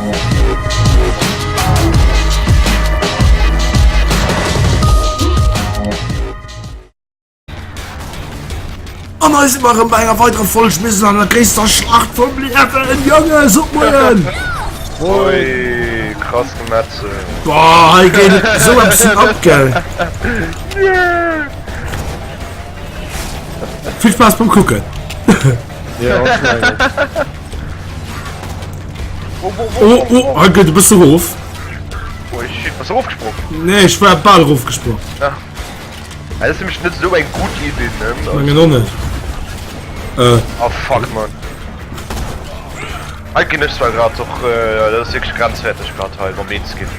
An hei si mer erëm bei enger weiderer Folg. Mir sinn an der gréisster Schlacht vum Liewen. Jonge, sot moien! Ui, krass Gemetzel. Boah, hei geet et esou eppes vun ab, gell? Vill Spaass beim Kucken. Ja, ech mengen. Wo, wo, wo, Oh, wo, oh, hei geet e bësse erof. Oh, shit, bass du erofgesprong? Nee, ech war bal erofgesprong. Ja. Dat ass nämlech net esou eng gutt Idee, ne? Mengen och net. Äh. Oh fuck, man. Hei ginn ech zwar grad och, äh, dat ass wierklech grenzwerteg grad hei, mam eens ginn.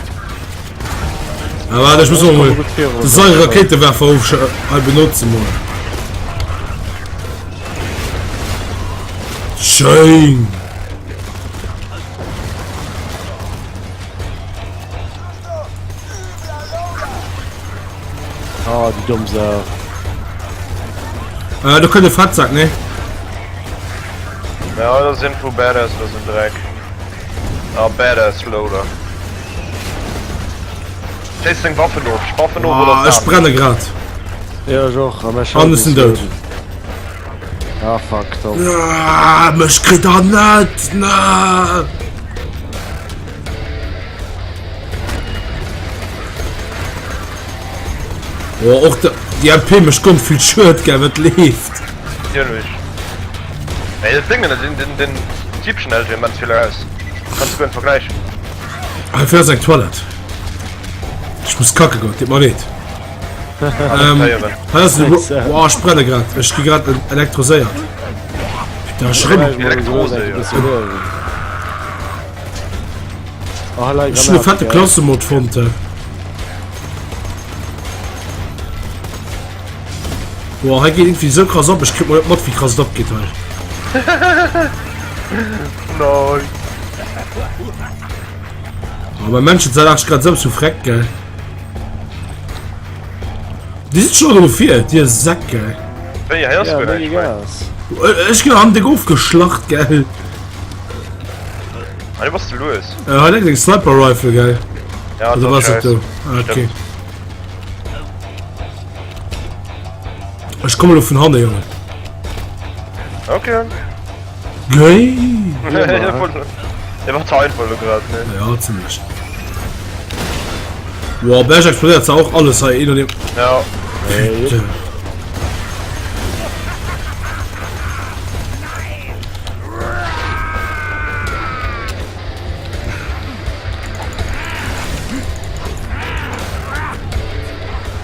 Ah, warte, ech muss och mol de Säure-Rakéitewerfer of hei benotzen mol. Schéin! Ah, déi domm Sau. Äh, do kënnt e Fettsack, ne? Ja, dat sinn vu Badass, dat sinn Dreck. Ah, Badass Loader. Schéiss deng Waffen of, Waffen of oder Ah, ech brenne grad. Ja, ech och. An An ech sinn dout. Ah, fuck, top. Ah, mech kritt der net! Na! Oh, och de, déi MP mécht ganz vill Schued, gell, wat leeft. Natierlech. Ey, dat Ding, den, den, den Typchen hält jo immens vill aus. Kanns du guer net vergläichen. Hei fir ass eng Toilette. Ech muss kacke goen, deet mer leed. Ähm, hei ass en, boah, ech brenne grad, ech gi grad elektroséiert. Putain, ech rëm. Elektroséiert. Ech hunn e fette Klassemod fonnt. Boah, hei geet irgendwie sou krass op, ech kritt mol net mat wéi krass et opgeet hei. Nein. Aber Menschen sind eigentlich gerade selbst so freck, gell? Die sind schon do vir, dir Säck, gell? Wéi, hei ass Ja, guer méi näischt méi. Gas. Ech ginn am Dick ofgeschlacht, gell? Ah, du bass ze lues. Äh, hei läit eng Sniper Rifle, gell? Ja, Oder was dat do? Ah, okay. Ech komme lo vun hanne, Jongen. Okay. Géi! Der war ze einfach lo grad, ne? Ja, ziemlich. Boah, Berg explodiert zwar auch alles hei in dem. Ja. Bitte.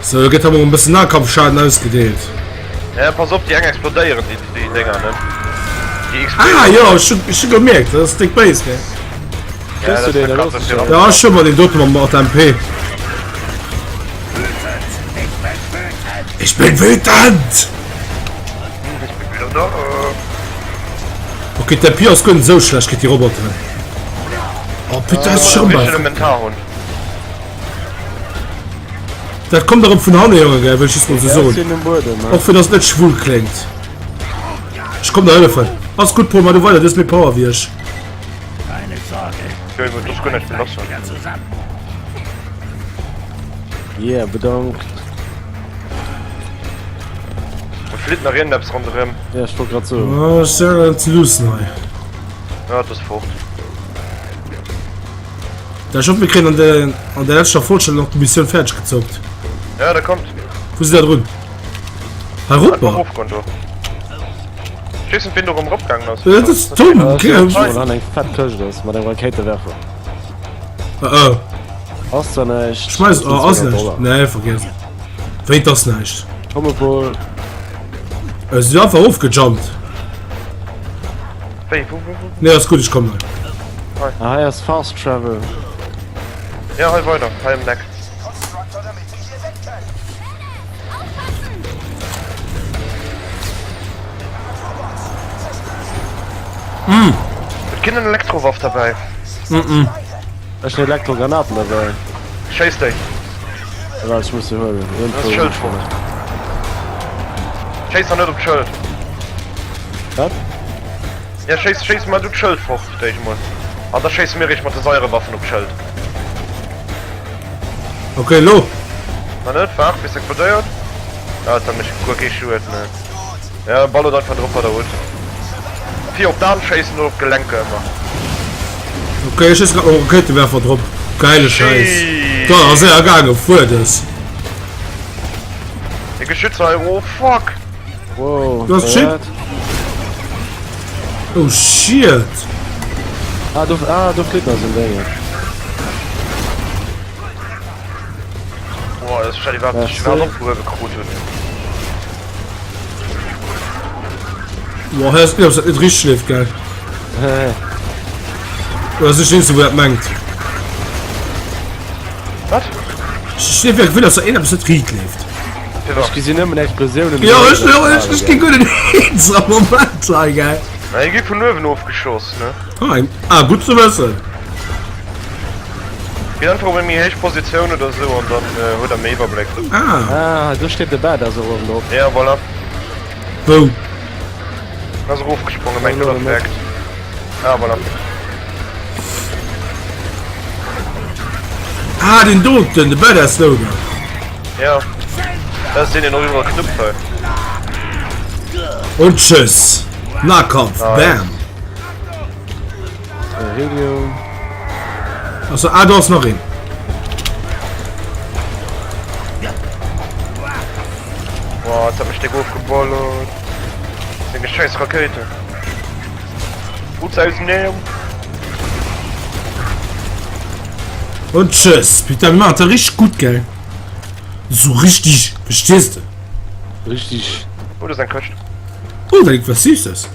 So, da gëtt awer e bëssen Nahkampfschaden ausgedeelt. Ja, pass op, déi eng explodéieren, déi, déi Dinger, ne? Déi Ah, jo, ech hun, ech hun gemierkt, dat ass déck béis, ne? Ja, Kriss du den, da los Ja, ech hun mer den doten mam mat MP. Ich bin wütend! Okay, der Pi ass guer net esou schlecht géint déi Roboteren. Oh putain, ass schon bei. Dat kommt erëm vun hanne, Jonge, gell, wëll ech just mol sou soen. Och fir dass et net schwul kléngt. Ech komm der hëllefen. Ass gutt, Paul, ma du weider, du hues méi Power wéi ech. Yeah, bedankt. Do flitt nach iergendeppes ronderëm. Ja, ech wollt grad soen. Oh, ech sinn awer ze luussen hei. Ja, et ass fort. Da, ech hoffen, mir kréien an der, an der leschter Folg schon nach d'Missioun fäerdeg gezockt. Ja, da kommt. Wou sidd der drun? Hei Einfach eroper? rofgoen do. Ech weess net, wien do erëm eropgaangen ass. Dat ass dumm, Ja, okay. ech weess, wou eng fett Këscht ass mat engem Rakéitewerfer. Oh, oh. Ass zwar näischt. Schmeiß, oh, ass näischt. Nee, vergiss. Wéi, et ass näischt? Komm e Paul. Ech sinn einfach ofgejumpt. Wéi, wou, wou, wou? Nee, ass gutt, ech kommen. Ah, hei ass Fast Travel. Ja, hei weider, hei am Eck. Mm. Et ginn en Elektrowaff derbäi. Mm -mm. Ech hun Elektrogranaten derbäi. Schéiss déi. Waart, ech muss se huelen. Dann ass d'Schëld fort. Schéiss der net op d'Schëld. Wat? Ja, schéiss, schéiss mar du d'Schëld fort, déi ech mol. An da schéisse mir riicht mat de Saierewaffen op d'Schëld. Ok, lo! Na net, waart bis explodéiert. Ah, et hat mech guer kee Schued, ne. Ja, ballert einfach drop wat der hutt. Fir op d'Aan schéissen oder op d'Gelenker ëmmer. Ok, ech schéisse grad mam Rakéitewerfer drop. Geile Schäiss. Da ass séier gaange, fuer des. De Geschütz hei, oh fuck! Wow, Du hast Chip? Oh shit! Ah, do, ah, do flitt nach so ein Ding. Boah, das ist schon iwwerhaupt nicht schwer opgehuewe krut hunn. Boah, hei ass irgendwas, dat net richteg leeft, gell? Oder ass ech den Eenzegen, wou dat mengt? Wat? Ech ech hu d'Gefill, dass da iergendeppes net riit leeft. Ech gesinn nëmmen Explosiounen. Jo, ech, jo, ech, ech ginn guer net eens am Moment hei, gell? Na, hie gi vun uewen ofgeschoss, ne? Ah, eng, ah, gutt ze wëssen. Gitt einfach op eng méi héich Positioun oder sou an dann huet der méi Iwwerbléck. Ah. Ah, do steet de Badass och uewen drop. Ja, voilà. Wou? En ass erofgesprongen, mengt oder verreckt. Ah, voilà. Ah, den doten, de Badass Loader. Ja. Dat ass deen, deen och iwwerall knuppt hei. Und tschüss. Nahkampf, bam. Helium. Also, ah, do ass nach een. Boah, jetzt hat mich der ofgeballert. Senge scheiß Rakete. Gut ausnehmen. Und tschüss. Putain, mir machen das richtig gut, gell? So richtig, verstehst du? Richtig. Oh, das ist ein Köcht. Oh, da liegt was Süßes.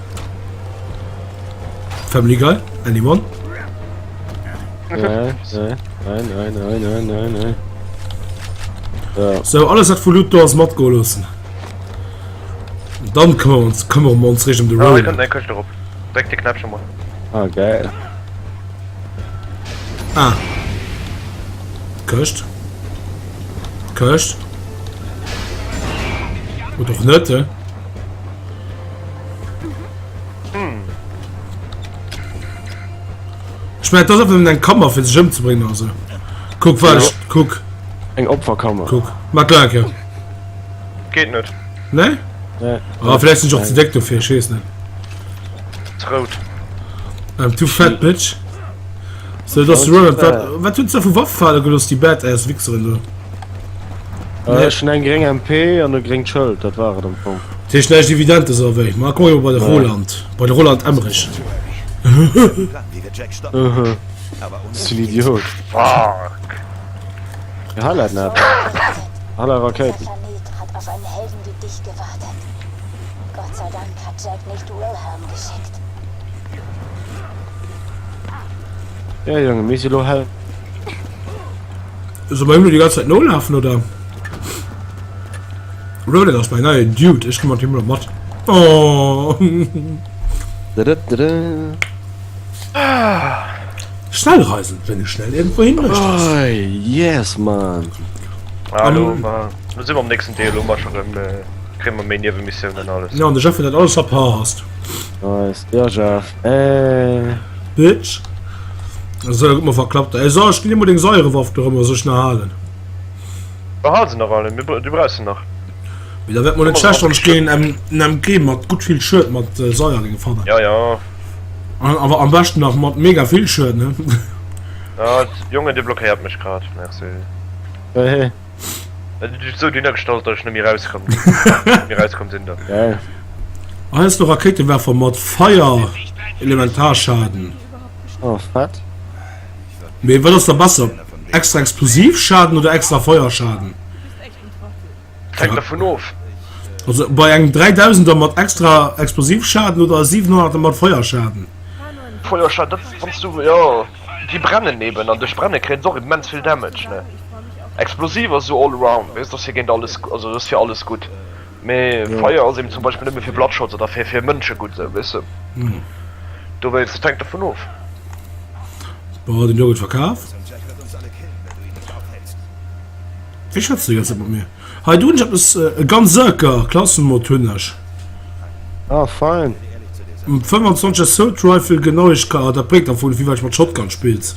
Family Guy, anyone? Nein, nein, nein, nein, nein, nein, nein, nein. Ja. So, alles wat vu Loot do ass matgoe loossen. Dann këmmere uns këmmere mer ons richteg ëm de Ah, hei Roland. kënnt eng Këscht erop. Dréck de Knäppche mol. Ah, geil. Ah. Këscht. Këscht. Oder och net, eh? Ech mengen, et ass einfach nëmmen eng Kammer fir sech ëmzebréngen oder sou. Kuck, wat ech, kuck, Eng Opferkammer. kuck. Mat lo eng Kéier. Geet net. Nee? Nee. Ah, vläicht sinn ech och ze déck dofir, ech weess net. Ass rout. I'm too fat, bitch. So, dat ass de Roland. Wat, wat hunn se da vu Waff fale gelooss, déi Badass Wichseren do? Äh, ech hunn eng gréng MP an e gréngt Schëld, dat war et am Fong. Dat heescht näischt Evidentes oder wéi? Ma komm emol bei de Roland, bei de Roland Emmerich. Bist du en Idiot? Fuck! Ja, halla net. Halla Rakéiten. Ja, Jonge, mir si lo hell. Soll mer him lo déi ganz Zäit nolafen oder? Roland ass mein neien Dude, ech gi mat him lo mat. Oh. Schnellreisen, wenn du schnell irgendwo hin möchtest. Oh, yes, man. Hallo, ma. Lo si mer am nächsten Deel, lo mar scho rëm, kréie mer méi Niewemissiounen an alles. Ja, an de Jeff huet dat alles verpasst. Nice. Ja, Jeff. Äh. Bitch. So, da gëtt mer verklappt. Ey, so, ech ginn dir mol deng Saierewaff do rëm, soll ech nach halen? Behal se nach alle, du brauchs se nach. Mee da wäert mol net schlecht, wann ech géint en MG mat gutt vill Schued mat Saier géing fannen. Ja, ja. An awer am beschten nach mat mega vill Schued, ne? Ah, Jongen, dir blockéiert mech grad. Merci. Hey. Du hues esou dunner gestallt, datt ech net méi rauskomm net méi rauskomm sinn da. Geil. Hei ass de Rakéitewerfer mat Feier Elementarschaden. Oh, fett. Mee wat ass da besser? Extra Explosivschaden oder extra Feuerschaden? Hängt dervun of. Also bei engem 3000er mat extra Explosivschaden oder 700er mat Feuerschaden? Feuerschaden, dat wanns du, jo, déi brennen eben an duerch Brenne kréien se och immens vill Damage, ne? Explosiv ass esou allround, weess, ass fir géint alles, also ass fir alles gutt. Mee Feier ass eben zum Beispill nëmme fir Bloodshots oder fir fir Mënsche gutt esou, weess de. Dowéinst, et hänkt dervun of. Boah, den Joghurt verkaf. Wéi schwätzt du déi ganz Zäit mat mir? Hei, do hunn ech eppes, e Gunzerker Klassenmod hunn ech. Ah, fein. 25 Assault Rifle Genauigkeit, ah dat bréngt am Fong net vill well ech mat Shotgun spills.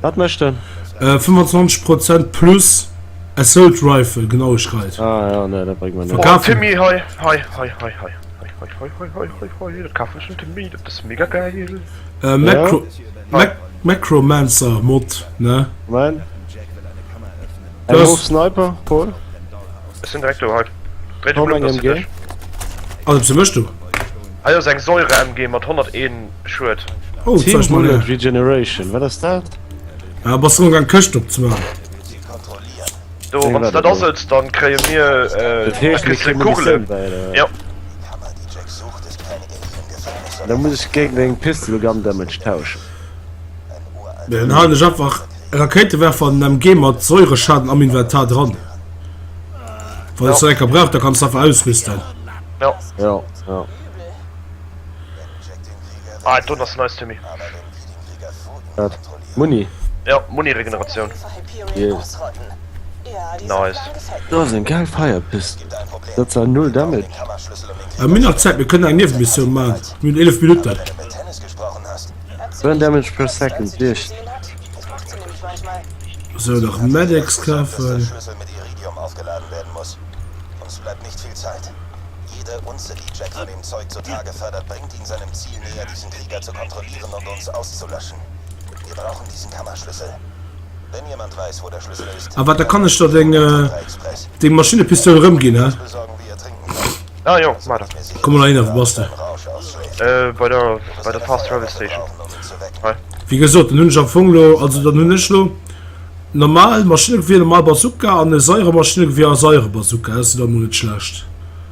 Wat mécht en? 25 Prozent plus Assault Rifle Genauigkeit. Ah ja, nee, dat bréngt mer net. Oh Verkafen. Timmy, hei, hei, hei, hei, hei, hei, hei, hei, hei, hei, hei, hei, dat kafen ech dem Timmy, dat ass mega geil. Äh, Macro, Mac, Macromancer Mod, ne? Moment. Eng Das- Wolf Sniper, Paul. Ech sinn direkt do, hei. Dréi dech Komm, mol ëm, eng dass MG. dech. Also, wéi méchs du? Hei ass eng Säure-MG mat 101 Schued. Oh, Team zeig mal Bullet her. Regeneration, wat ass dat? Ah, bass du amgaang Këscht opzemaachen? Do, Nee, wann s warte dat do. asëtz, dann kréie mir, äh, Dat heescht, da mir kriss de kréie Kugelen. Munitioun bei, oder? Ja. Da muss ech géint eng Pistol Gun Damage tauschen. Nee, dann halen ech einfach e Rakéitewerfer an en MG mat Säureschaden am Inventar dran. Wann ech se eng Kéier brauch, da kanns de einfach ausrüsten. Ja. Ja, ja. Ah, do ass nice, Timmy. Wat? Muni? Ja, Muni-Regeneratioun. Yes. Nice. Dat ass eng geil Fire Pistol. Dat war null Damage. Mir hunn nach Zäit, mir kënnen eng Niewemissioun maachen. Mir hunn 11 Minutten. Burn Damage per second, Licht. Sou, nach Medics kafen. A wat, da kann ech der deng, deng Maschinnepistoul erëmginn, he? Ah jo, maach dat. Komm mol heihinner, wou bass de? Äh, bei der, bei der Fast Travel Station. Hei. Wéi gesot, dann hunn ech am Fong lo, also dann hunn ech lo normal Maschinnegewier, normal Bazooka an e Sairemaschinnegewier a Sairebazooka. Dat ass jo da mol net schlecht.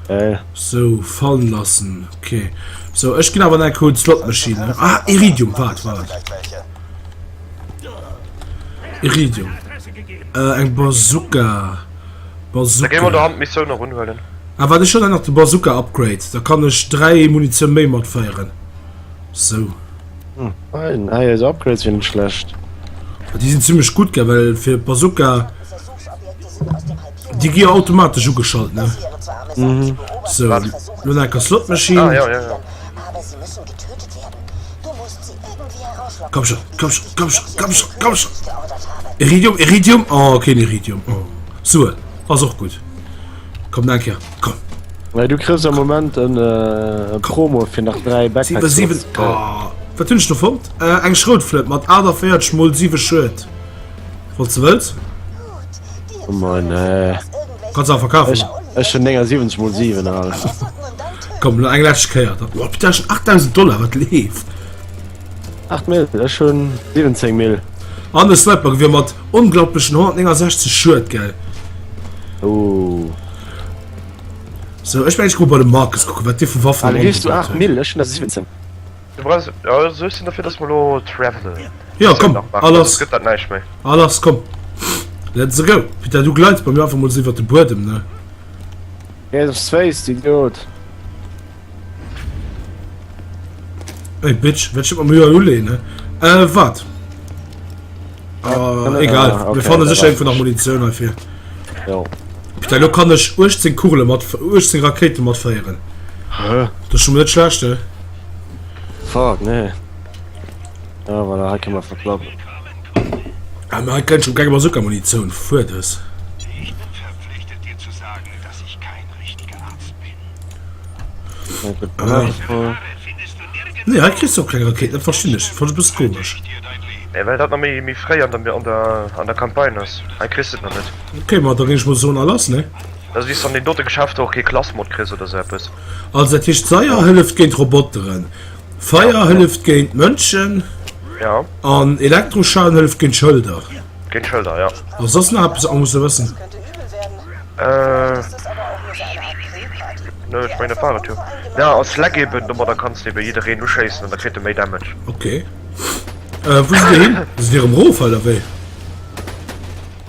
Äh. Sou, fallen lassen, okay. Sou, ech ginn awer nach eng Kéier un d'Slot-Machine, ne? Ah, Iridium, waart, waart. Iridium. Äh, eng Bazooka. Da géi mer Bazooka. do han d'Missioun nach unhuelen. Ah, waart, ech hunn nach de Bazooka-Upgrade. Da kann ech 3 Munitioun méi matféieren. Sou. Hm, fein. Hei, eis Upgrades sinn net schlecht. Déi sinn zimmlech gutt, gell, well fir d'Bazooka, déi gi jo automatesch ugeschalt, ne? Mhm. Sou, lo nach eng Kéier Slot Machine. Ah, ja, ja, ja. Komm schon, komm schon, komm schon, komm schon, komm schon. Iridium, Iridium. Oh, keen Iridium. Oh. Sue, ass och gutt. Komm, nach eng Kéier, komm. Well du kriss am Moment en äh, Promo fir nach 3 Backpacks. 7, 7, oh. Wat hunn ech do fonnt? Äh, eng Schroutflënt mat 48 mol 7 Schued. Falls du wëlls. Oh mein, äh. Kanns awer verkafen. Ech, ech hunn 79 mol 7 al. Komm, lo eng lescht Kéier. Oh, bitte, ech hunn 8000 Dollar, wat leeft? 8 Mil, ech hunn 17 Mil. An e Snipergewier mat onglaublechen 169 Schued, gell? Oh. Sou, ech mengen ech goe bei de Marcus kucken, wat dee vu Waffen am am Gifs du Angebot 8 huet. Mil, ech hunn der 17. Du brauchs, also ech sinn derfir, dass mer elo travelen. Jo, komm, a lass. Soss gëtt dat näischt méi. A lass, komm. Let's go. Putain, du gleits bei mir einfach mol sou iwwert de Buedem, ne? Gees op Space, du Idiot. Ey, Bitch, wett ech net mat mir hei uleen, ne? Äh, wat? Ah, egal, Ah, okay, mir fanne da sécher war irgendwo nach Munitioun heifir. Jo. Putain, lo kann ech 18 Kugele mat, 18 Rakéite matféieren. Hä? Dat ass scho mol net schlecht, ne? Fuck, nee. Ja, voilà, hei kënne mer verklappen. Ah, mä hei kënnt schon keng Bazooka-Munitioun, fuerdes. Nee, hei kriss du och keng Rakéiten, dat verstinn ech, dat fannt ech e bësse komesch. Nee, well dat nach méi méi fréi an der an der an der Campagne ass. Hei kriss de et nach net. Okay, ma da géing ech mol soen, a lass, ne? Also wéi s de an deem dote Geschäft och kee Klassmod kriss oder sou eppes. Also dat heescht, Saier hëlleft géint Roboteren, Feier hëlleft géint Mënschen Ja. an Elektroschaden hëlleft géint Schëlder. Géint Schëlder, ja. Ass soss nach eppes, wat mer musse wëssen? Äh. Nö, ech mengen dat war et jo. Ja, a Slag eben, domadder kanns de eben jiddereen uschéissen an da kritt e méi Damage. Okay. Äh, wou sidd dir hin? Sidd dir erëm erof oder wéi?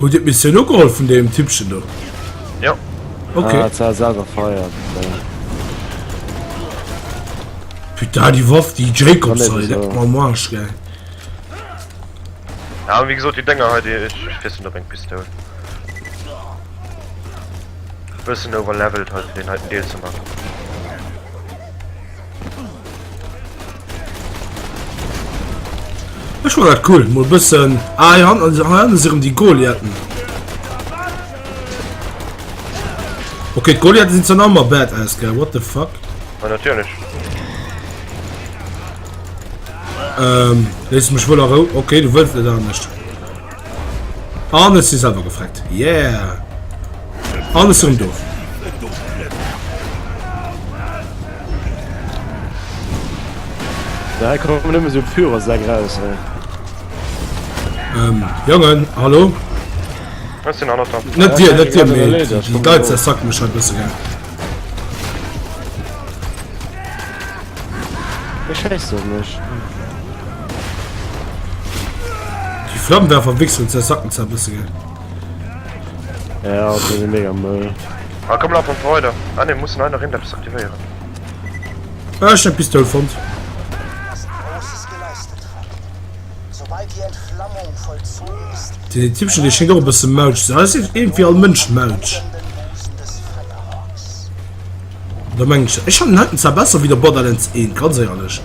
Hutt dir d'Missioun ugeholl vun deem Typpchen do? Jo. Okay. Ah, zwar selwer feiert. Putain, déi Waff, déi Jacobs hei, leck mer am Arsch, gell. Ja, wéi gesot, déi Dénger hei, déi, ech weess net op eng Pistoul. Bëssen overlevelt hei fir deen heiten Deel ze maachen. Ech fand dat cool, mol bëssen. Ah, hei hannen, hei hannen si rëm déi Goliaten. Okay, d'Goliaten sinn zwar nach ëmmer badass, gell? What the fuck? Ja, natierlech. Ähm, léiss mech wuel a Rou. Okay, du wëlls net anescht. An ech si selwer gefreckt. Yeah! An ech si rëm do. Da kommen nëmme sou Führersäck raus, ey. Ähm, Jongen, hallo? Ech sinn hannert der. Net dir, net dir, mee déi Leit zersacken mech hei e bësse, gell? Wéi schéisst op mech? Déi Flammenwerfer wichsen zersacken zwar e bësse, gell? Ja, déi si mega mëll. Ah komm laf einfach weider. Ah ne, mussen hei nach eent eppes aktivéieren. Ah, ech hunn eng Pistoul fonnt. Deen Typchen dee schéngt och e bësse mautsch ze sinn. Hei sinn iergendwéi all Mënsch mautsch. Da mengen ech, ech fannen heiten zwar besser wéi der Borderlands 1, ganz éierlech.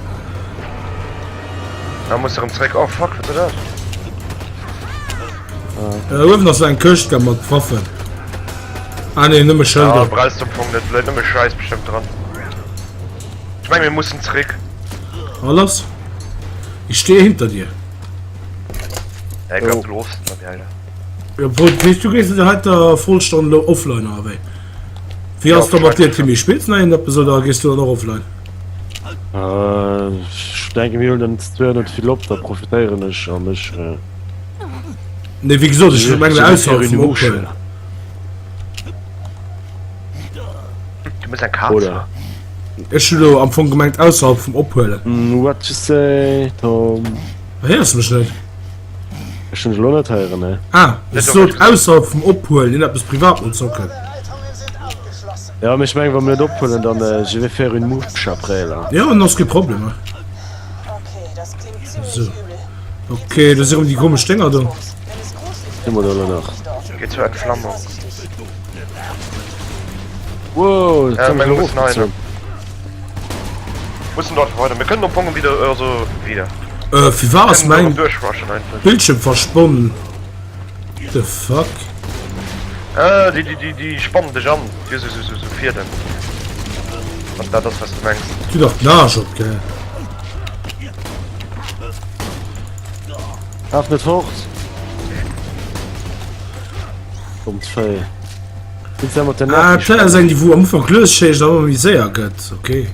Da muss erëm zréck. Oh fuck, wat war dat? Äh, uewen ass eng Këscht gell mat Waffen. Ah nee, nëmme Ja, Schëlder. brauchst du am Fong net, läit nëmme Scheiß bestimmt dran. Ich meng, mir mussen zréck. Ah, lass. Ich stehe hinter dir. Ja, ich glaub, du lofst mat mir, Alter. Ja, wo, weißt du, gehst du halt der Vollstunde lo offline, oder wéi? Wéi ass da mat dir, Timmy? Spills du nach eppes oder gees du dann och offline? Ech denken mir hunn zwar net vill op, da profitéieren ech an ech. Nee, wéi gesot, ech mengen ausserhalb vum Ophuelen. Du muss eng Kaz. Oder? Ech hu lo am Fong gemengt ausserhalb vum Ophuelen. What you say, Tom? Héiers mech net? Ech hunn dech elo net héieren, nee. Ah, ech sot ausserhalb vum Ophuelen, een eppes privat mol zocken. Ja, mee ech mengen, wa mir net ophuelen, dann je vais faire une mouche après, là. Jo, dann ass kee Problem, ne. Sou. Ok, do si rëm déi komesch Dénger do. Hu mer do elo nach? Geet zur Entflammung. Wow, dat Ja, huet mech mir elo mussen heihinner. erofgezunn. Mussen dort weiter. Wir können am Fong wieder, also wieder. Äh, fir wat ass Können mäin durchrushen einfach. Bildschirm verschwonnen? The fuck? Äh, die, die, die, die spannen dich an. Die so, so, so, so Fäden. Wann dat ass, was du mengst. Tu dach den Arsch op, gell? Laf net fort! Dommt Véi. Ah, dat ass eng déi wou am Ufank lues schéisst an ëmmer méi séier gëtt. Okay.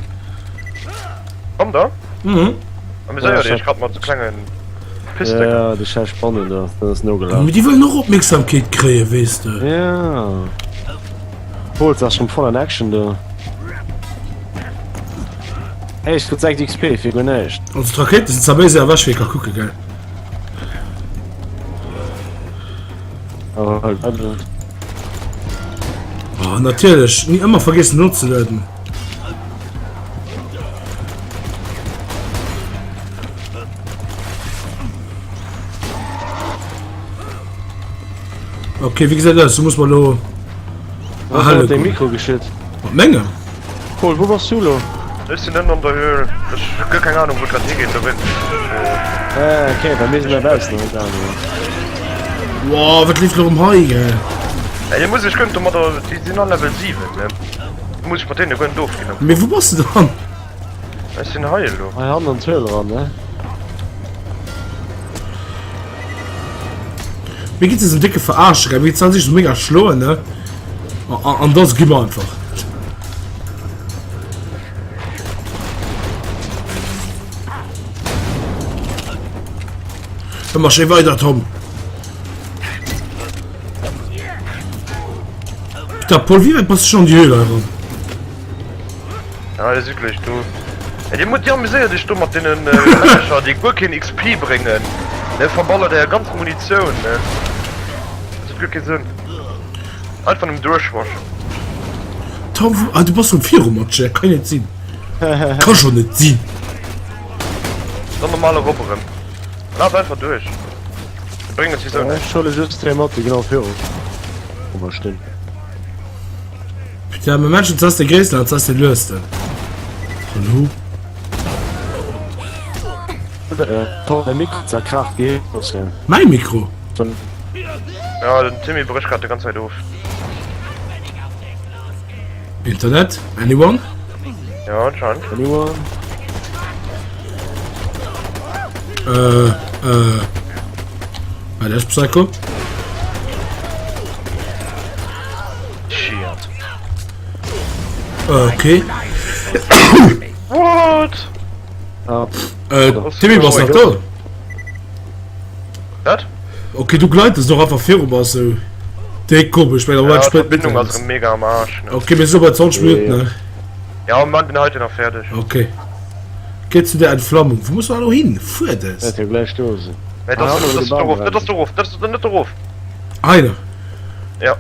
Komm da. Mhm. Méi séier, déi ech grad mat sou klenge Pisten. Ja, déi scheiß Spannen da, dat ass nogelaf. Mee déi wëllen och Opmierksamkeet kréien, weess de. Ja. Holz ass schon voll an Action do. Hey, ech krut 6 XP fir guer näischt. Also d'Rakéite sinn zwar méi séier ewech wéi ee ka kucke, gell? Oh, natierlech, ni ëmmer vergessen nozelueden. Okay, wéi gesäit aus? Du muss mal lo. Ah, hallo. Dein Mikro geschitt. Mat mengem? Paul, wou bass du lo? Ech sinn ënnen an der Höhl. Ech hu guer keng Ahnung, wou et grad higeet, dowéinst. Ah, okay, well mir sinn da baussen an gaangen. Wow, wat leeft lo erëm hei, gell? Ey, dir muss ech guer net domadder, déi sinn all Level 7, ne? Du muss ech mat deene guer net ofginn. Mee wou bass de dann? Ech sinn hei elo. Hei hannen an d'Höhl eran, ne? Mir geet se décke verarschen, gell? Mir geet se sech mega schloen, ne? An das gi mer einfach. Ëmmer schéi weider, Tom. Putain, Paul, wéi wäit bass du schon an déi Höhle eran? Ja, déi si gléich do. Ey, dir muss, dir amuséiert iech do mat deenen Männercher, déi guer keen XP bréngen, ne? Verballert är ganz Munitioun, ne? Dat huet guer kee Sënn. Einfach nëmmen duerchwaschen. Tom, ah, du bass rëm viru mat, dat kann net sinn. Ka schon net sinn. Dann normal erop erëm. Laf einfach duerch. Déi bréngen souwisou näischt. Ech huele just 3 mat, déi genau viru mer stinn. Putain, mä Menschen, ass de gréissten, ass de luesten. Hallo? Tom, däi Mikro zerkraacht Gehir bëssen. Mäi Mikro? Ja, den Timmy brécht grad de ganz Zäit of. Internet? Anyone? Ja, anscheinend. Anyone? Äh, äh. Ah, der ist Psycho. Shit. Äh, okay. What? Äh, Timmy, bass nach do? Wat? Okay, du gleitest doch einfach viru bass sou déck komesch, well Ja, d'Verbindung ass erëm mega am Arsch, ne? Okay, mir si bei 20 Minuten, ne? Ja, mir man den heiten nach fäerdeg. Okay. Geht zu der Entflammung. Wou muss man elo hin? Fuerdes. Wäert jo gläich do sinn. Nee, dat ass dat ass dorof, dat ass dorof, dat ass net dorof. Heiner. Ja.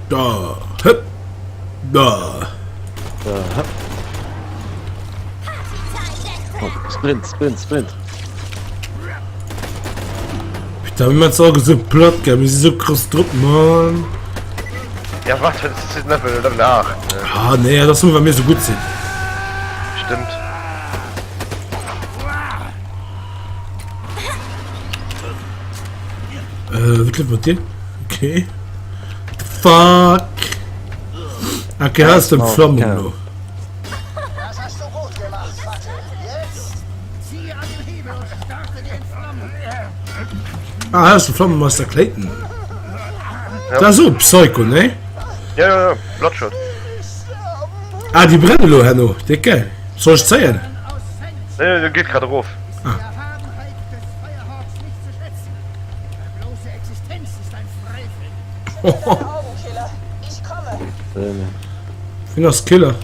Da, hëpp. Da. Da, hëpp. Komm, Sprint, Sprint, Sprint. Putain, mir maachen all esou platt, gell? Mir si sou krass drop, Mann. Ja, warte, das ist Level, Level 8. Ne? Ah, nee, das nur, weil mir so gut sind. Stimmt. Äh, wat leeft mat dir? Okay. Fuck. Okay, hei ass d'Entflammung elo. Ah, hei ass de Flammemeister Clayton. Ja. Dat ass och e Psycho, ne? Ja, ja, ja, Bloodshot. Ah, déi brennen elo herno. Déck geil. Soll ech zéien? Nee, der geet grad erof. Ah. Wien ass Killer?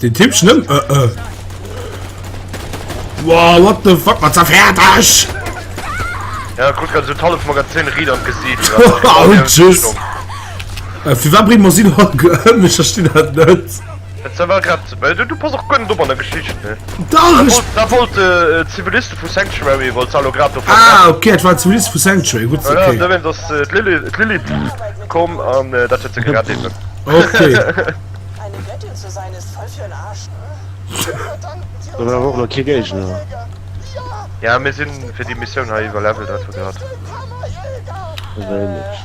Den Typ schnëmm äh äh. Wow, what the fuck, wat zerfäert dech? Ja, krut grad esou d'hallef Magazin riit an d'Gesiit. Oh, tschüss. Äh, firwat brénge mer si lo ëm? Ech verstinn dat net. Dat war grad, well du, du pass och guer net op an der Geschicht, ne? Dach, Da ech. wollt, da wollt äh, Ziviliste vu Sanctuary wollt se lo grad do Ah, verbrennen. okay, et waren Ziviliste vu Sanctuary, gutt, Voilà, okay. dowéinst ass äh, d'Lilly, d'Lilly komm an äh, dat huet se gerett eben. Okay. Da war och lo kee Géigner. Ja, mir sinn fir déi Missioun hei iwwerlevelt einfach grad. Wéineg.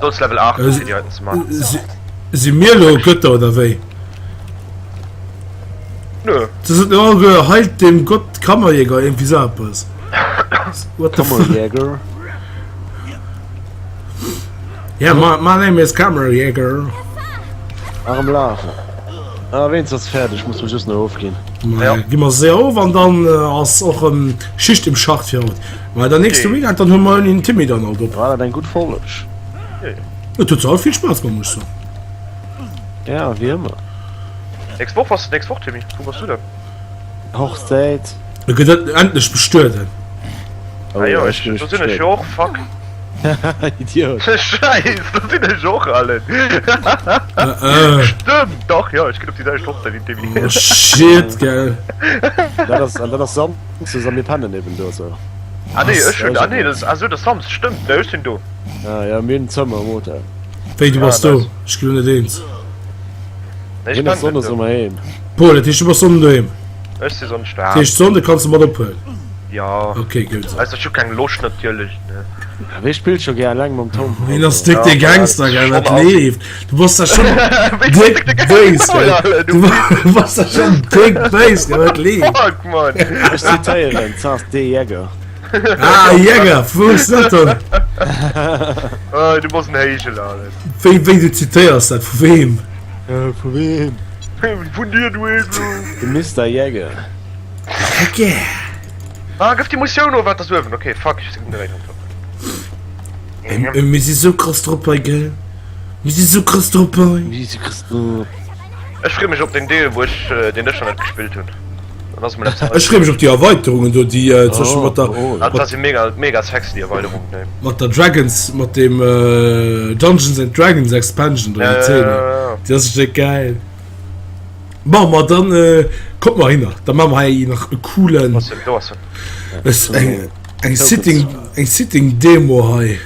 Solls Level 8 fir déi heiten ze man. Si mir elo Götter oder wéi? Nö. Se sot jo all heilt dem Gott Kammerjäger irgendwie sou eppes. What the fuck? Kammerjäger? Yeah, my, my name is Kammerjäger. Arm Larve. Ah, wéinst ass fäerdeg, muss mech just nach ofginn. Ja. Gi mer séier of an dann äh, ass och ähm, Schicht im Schacht fir haut. Well der nächste Okay. Weekend dann hu mer en Timmy dann alt op. War dat eng gutt Folg? Et huet all vill Spaass gemaach, muss ech soen. Ja, wéi ëmmer. Nächst Woch, was nächst Woch, Timmy? Wou bass du denn? Hochzäit. E gëtt endlech bestueden. Oh, Ah jo, ech ech, ginn do mech sinn ech jo och, fuck. Idiot. Scheiss, do sinn ech och, Allen. Äh, äh. Stëmmt, dach, jo, ech ginn op déi selwecht Hochzäit wéi den Timmy. Oh shit, gell. Dat ass, an dat ass Samsdes a mir pennen eben do, sou. Ah nee, ech hunn, ah nee, dat ass, ah sou, dat ass Samsdes, stëmmt, nee, ech sinn do. Ah ja, mir hunn en Zëmmer am Hotel. Wéi, du Ah, bass do? nice. Ech ginn net eens. Nee, ech Hien ass pennen net Sonndes do. ëmmer heem. Paul, dat heescht du bass Sonnden doheem? Ech si Sonndeg Dat doheem. heescht Sonnde kanns de mat ophuelen? Ja. Ok, gutt. Ausser ech hu keng Loscht natierlech, ne. Ja, wee spillt scho gär eleng mam Tom? Hien ass déck Ja, de Gangster, gell, wat schon leeft. Du bass da schon déck béis, gell. Du bass da schon déck béis, gell, wat leeft. Fuck, man. Ech zitéieren, Zas de Jäger. Ah, Jäger, wou ass dat dann? Oh, du bass en Héigel, Alter. Wéi, wéi du zitéiers dat, vu weem? Äh, vu weem? Vun dir, du Esel. De Mister Jäger. Heck yeah. Ah, gëff déi Mutioun of, wat ass uewen? Ok, fuck, ech sinn ëmgedréit. Ey, mir si sou krass drop hei, gell? Mir si sou krass drop hei. Mir si sou krass drop. Ech freeë mech op den Deel, wou ech, deen ech nach net gespillt hunn. Dann ass mol eppes Neies. Ech freeë mech op déi Erweiterungen do, déi zum Beispill mat der, Oh, Ah, dat si mega, mega sexy, déi Erweiderungen, ey. mat der Dragons, mat dem Dungeons and Dragons Expansion do, déi Ja, ja, Zeen. ja, ja. Déi ass echt geil. Bon, ma dann. Kommt mer hinner, da maache mer hei nach e coolen, Do ass en, do ass en. es, eng, eng Sitting, eng Sitting Demo hei.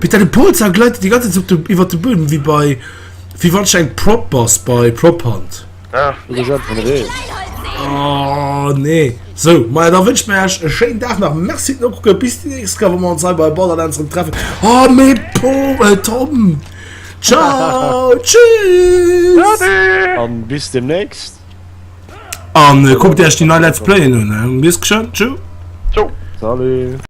Bitte de Polzer gleitet die ganze Zeit op de, iwwer de Buedem wéi bei, wéi wann ech eng Prop bass bei Prop Hunt. Ah. Oh nee. Sou, maja da wënsche mer iech e schéinen Dag nach. Merci fir d'Nokucken. Bis déi nächst Kéier, wou mer ons hei bei Borderlands erëm treffen. Oh mee Po, äh, Tom. Ciao, tschüss. An bis demnächst. An kuckt iech déi nei Let's Playen un. Bis geschwënn. Tschou. Tschou. Salut.